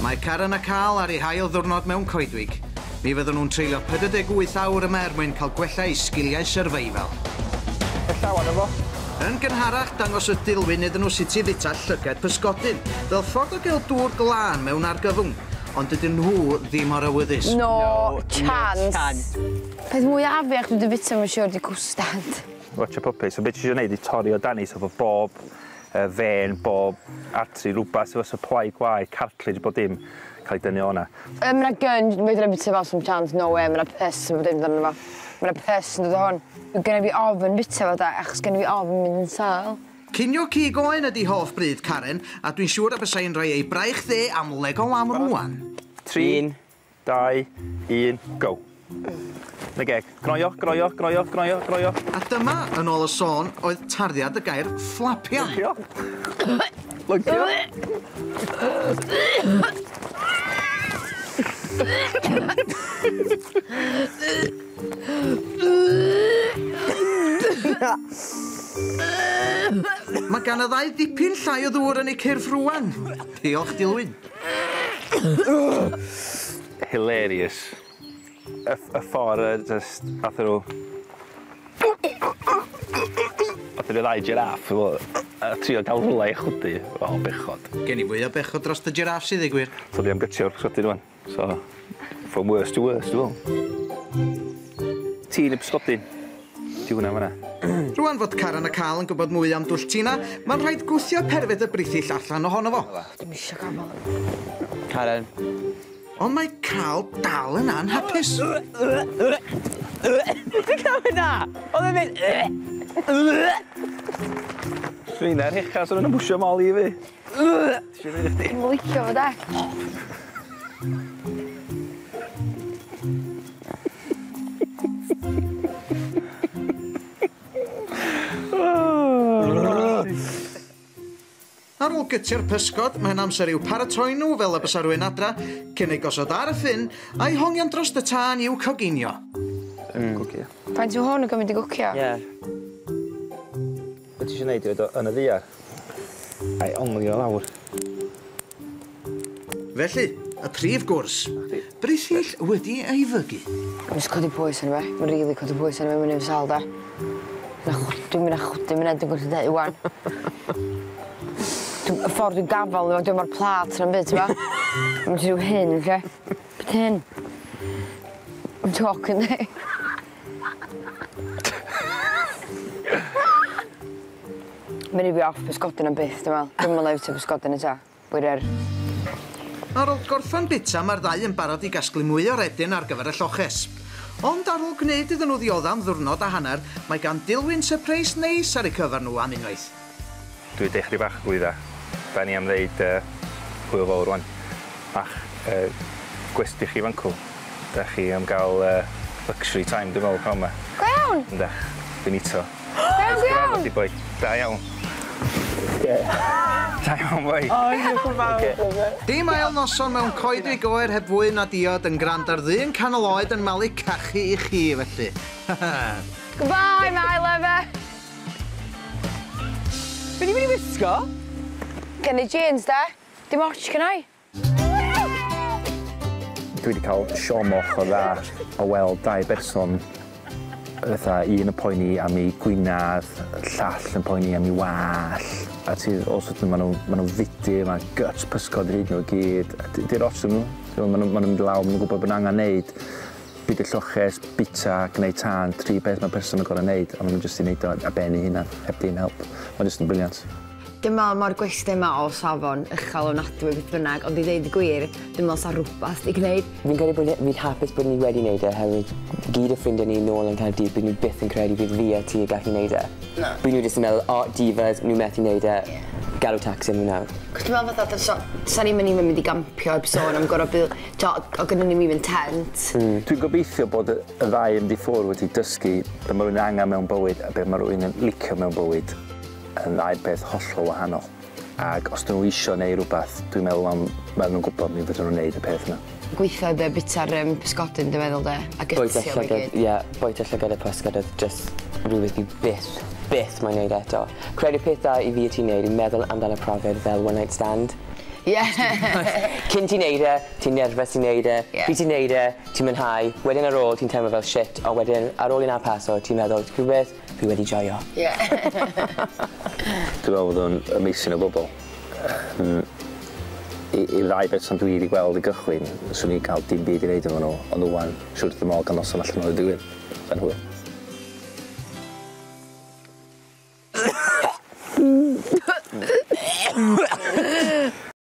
Mae Karen a Carl ar eu hail ddiwrnod mewn coedwig. Mi fydden nhw'n treulio 48 awr yma er mwyn cael gwella eu sgiliau survival. Y llaw arno fo. Yn gynharach, dangosodd Dilwyn iddyn nhw sut i fwyta llygad pysgodyn, fel ffordd o gael dŵr glân mewn argyfwng. Ond dydyn nhw ddim mor awyddus. No chance. Peth mwyaf afiach dwi 'di fwyta mae'n siŵr 'di cwstard. Watch your puppy. So beth ti eisiau gwneud i torri o dani, so fod bob vein, bob artery, rhywbeth efo supply gwaed, cartilage, bod dim cael ei dynnu o'na. Mae 'na gun, fedra i bwyta fo some chance, no way, mae 'na pus yn bod dim amdano fo. Mae 'na pus yn dod o hwn. Gynna fi ofn bwyta fo de, achos gynna fi ofn mynd yn sâl. Cinio cig oen ydi hoff bryd Karen, a dwi'n siŵr y bysa hi'n rhoi ei braich dde am lego lamb rŵan. 3, 2, 1, go. Na geg. Gnoio, gnoio, gnoio, gnoio, gnoio. A dyma, yn ôl y sôn, oedd tarddiad y gair fflapian. Lygio. Lygio. Mae gan y ddau ddipyn llai o ddŵr yn eu cyrff rŵan. Diolch, Dilwyn. Hilarious. Y ffordd just, athyn nhw... Athyn nhw ddau giraff, a trio gael rhywle i chwdu. O, bechod. Gen i fwy o bechod dros y giraff sydd i gwir. So dwi am gytio'r pysgodyn rŵan. So, from worse to worse, dwi'n meddwl. Ti neu pysgodyn? Di hwnna fan'na. Rŵan fod Karen a Carl yn gwybod mwy am dwll Tina, mae'n rhaid gwthio perfedd y brithyll allan ohono fo. Dwi'm isio gafal. Karen. Ond mae Carl dal yn anhapus. Ti'n cael hynna? Oedd e'n mynd... Swn i'n hecha, swn i'n bwysio mol i fi. Dwi'n licio fo de. Ar ôl gytio'r pysgod, mae'n amser i'w paratoi nhw fel y bysa rhywun adra, cyn eu gosod ar y ffyn, a'i hongian dros y tân i'w coginio. Cwcio. Faint yw hwn yn gymryd i gwcio? Ie. Be ti eisiau gwneud i roid o yn y ddaear? A'i ongli o lawr. Felly, y prif gwrs. Brithyll wedi ei fygu. Mae'n jyst codi pwys arno fi. Mae'n rili codi pwys arno fi, mae'n sâl de. Dwi'n mynd a chwdu, mynd dwi'n gwrthod dweud wan. Y ffordd dwi'n gafal, dwi'n mor plat na'n byd, ti'n ba? Mae'n rhyw hyn, lle. Beth hyn? I'm talking, di. Mae'n rhaid fi off pysgodyn am byth, dwi'n meddwl. Dwi'n meddwl efo pysgodyn eto. Wir. Ar ôl gorffen bita, mae'r ddau yn barod i gasglu mwy o redyn ar gyfer y lloches. Ond ar ôl gwneud iddyn nhw ddiodda am ddiwrnod a hanner, mae gan Dilwyn sypreis neis ar eu cyfer nhw am unwaith. Dwi'n deud chydig bach glwydda. Da ni am ddeud hwyl fawr rwan. Bach gwesti chi fancw. Da chi am gael luxury time, dwi'n meddwl, pnawn 'ma. Go iawn? Yndach. Finito. Go iawn, go iawn? Boi. Da iawn. Da iawn, boi. O, diolch yn fawr. Dim ail noson mewn coedwig oer heb fwy na diod yn gwrando ar ddyn canol oed yn malu cachu i chi, felly. Goodbye, my lover. Be ti'n mynd i wisgo? Gen i jeans, de. Dim ots gen i. Dwi wedi cael siom ochr dda o weld dau berson fatha un yn poeni am ei gwinadd, llall yn poeni am ei wall. A ti, all sudden, maen nhw'n fudur, mae guts pysgod ar hyd nhw i gyd. Di'r ots yn nhw. Maen nhw'n mynd lawr, maen nhw'n gwybod bod angen neud. Byd y lloches, bita, gwneud tân, tri beth mae person yn gorfod neud, a maen nhw'n jyst i neud o ar ben eu hunan, heb dim help. Mae'n jyst yn brilliant. Dwi'n meddwl mae'r gwesty yma o safon uchel ofnadwy beth bynnag, ond i ddeud y gwir, dwi'n meddwl sa rhywbeth i gwneud. Fi'n credu bod fi'n hapus bod ni wedi wneud e, hefyd gyd o ffrindiau ni nôl yn Caerdydd, bydd nhw byth yn credu bydd fi a ti yn gallu wneud e. Na. Bydd nhw jyst yn meddwl, o, divas, nhw methu wneud e, galw taxi am nhw nawr. Cos dwi'n meddwl fatha, sa ni'n mynd i gampio heb sôn am gorfod byw, o gynnon ni'm even tent. Dwi'n gobeithio bod y ddau yn mynd i ffwrdd wedi dysgu be mae rhywun angen mewn bywyd a be mae rhywun yn licio mewn bywyd yn ddau beth hollol wahanol. Ac os dyn nhw isio neud rhywbeth, dwi'n meddwl am maen nhw'n gwybod mi fydden nhw'n neud y peth yna. Gweithio de bita'r pysgodyn, dwi'n meddwl de, a gytio fe gyd. Ie, bwyta llygad y pysgod oedd just rhywbeth fi byth mae'n neud eto. Credu peth dda i fi a ti'n neud yw meddwl amdano profiad fel one night stand. Ie. Cyn ti'n neud e, ti'n nerfus i neud e. Pryd ti'n neud e, ti'n mwynhau. Wedyn ar ôl, ti'n teimlo fel shit, a wedyn ar ôl i 'na paso, ti'n meddwl, ti'n gwybod beth, fi wedi joio. Ie. Dwi'n meddwl bod o'n amazing o bobl. I ddau berson dwi wedi gweld i gychwyn, swn i'n cael dim byd i wneud efo nhw, ond ŵan, siwr dim ôl gael noson allan o'n digwydd. Fe'n hwyl.